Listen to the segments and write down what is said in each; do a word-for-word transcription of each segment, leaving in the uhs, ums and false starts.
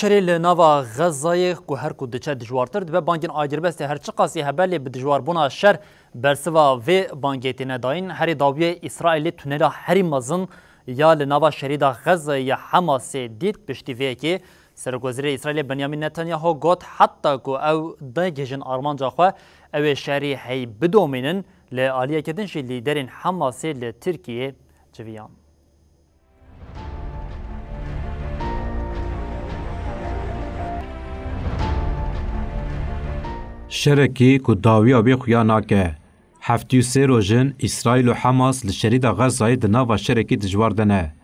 Şerê li nava Xezayê ku her ku diçe dijwartir dibe, bangên agirbestê her çiqasî hebe, lê bi dijwarbûna şer bersiva vê bangê têne dayîn. Herê dawiyê Îsraîlê tunela herî mezin ya li nava şerîda Xezayê ya Hamasê dît. Piştî vê yekê Serokwezîrê Îsraîlê Benyamin Netanyahu got, heta ku ew negihîjin armanca xwe, ew ê şerî hey bidomînin. Li aliyeke din jî lîderên Hamasê li Tirkiyê civiyan. Şerekî ku dawiya wê xuya nake. Heftê û sê roj in Îsraîl û Hamas li şerîda Xezayê di nava şerekî dijwar de ne.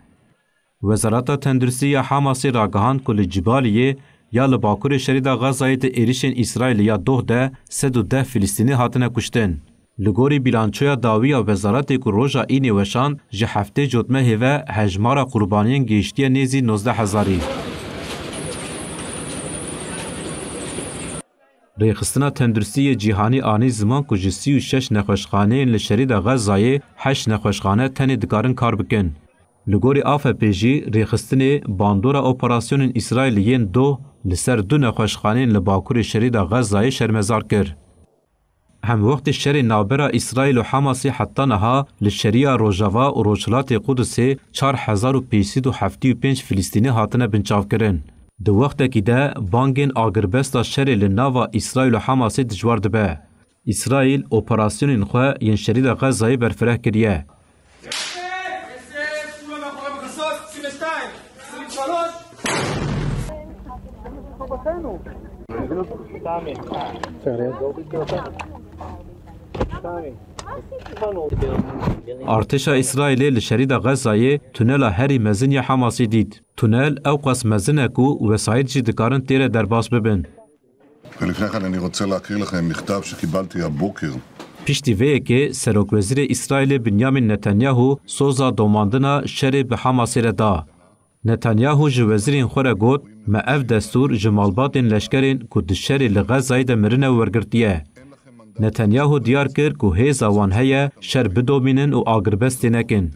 Wezareta Tenduristî ya Hamasê ragihand ku li Cibaliyê ya li bakurê şerîda Xezayê di êrişên Îsraîlê ya doh de sed û deh Filistînî hatine kuştin. Li gorî bîlançoya dawî ya wezaretê ku roja Înê weşand, ji heftê cotmehê ve hejmara qurbaniyên gihiştiye nêzî nozdeh hezarî. Rêxistina Tenduristî yê Cîhanî anî ziman ku ji sî û şeş nexweşxaneyên li şerîda Xezayê heşt nexweşxane tenê dikarin kar bikin. Li gorî A F Pê jî rêxistinê bandora operasyonên Îsraîlî yên doh li ser du nexweşxaneyên li bakurê şerîda Xezayê şermezar kir. Hemwextê şerê navbera Îsraîl û Hamasê heta niha li şeriya Rojava û Rojhilatê Qudusê çar hezar û pênc sed û heftê û pênc Filistînî hatine binçavkirin. Di wextekî de bangên agirbesta şerê li nava Îsraîl û Hamasê dijwar dibe. Îsraîl operasyonên xwe yên şerîda Xezayê berfireh kiriye. Artêşa Îsraîlê li şerîda Xezayê tunela herî mezin ya Hamasê dît. Tunel ewqas mezin e ku wesayît jî dikarin têre derbas bibin. ולפני כן אני רוצה להקריא לכם מכתב שקיבלתי הבוקר. Piştî vê yekê Serokwezîrê Îsraîlê Binyamin Netanyahu soza domandina şerê bi Hamasê re da. Netanyahu ji wezîrên xwe re got, me ev destûr ji malbatên leşkerên ku di şerê li Xezayê de mirine wergirtiye. Netanyahu diyar kir ku hêza wan heye şer bidomînin û agirbestê nekin.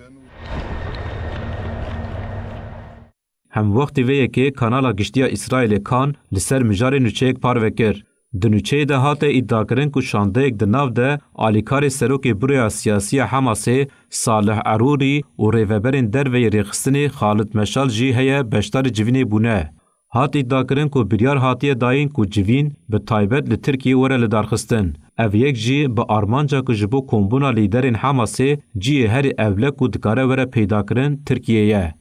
Hemwextê vê yekê Kanala Giştî ya Îsraîlê Kan li ser mijarê nûçeyek parve kir. Di nûçeyê de hate îdiakirin ku şandeyek di nav de alîkarê serokê Buroya Siyasî ya Hamasê Salih Erûrî û rêveberên derve yê rêxistinê Xalid Meşal jî heye beşdarî civînê bûne. Hat îdiakirin ku biryar hatiye dayîn ku civîn bi taybet li Tirkiyê were lidarxistin. Ev yek jî bi armanca ku ji bo kombûna lîderên Hamasê cihê herî ewle ku dikare were peydakirin Tirkiye ye.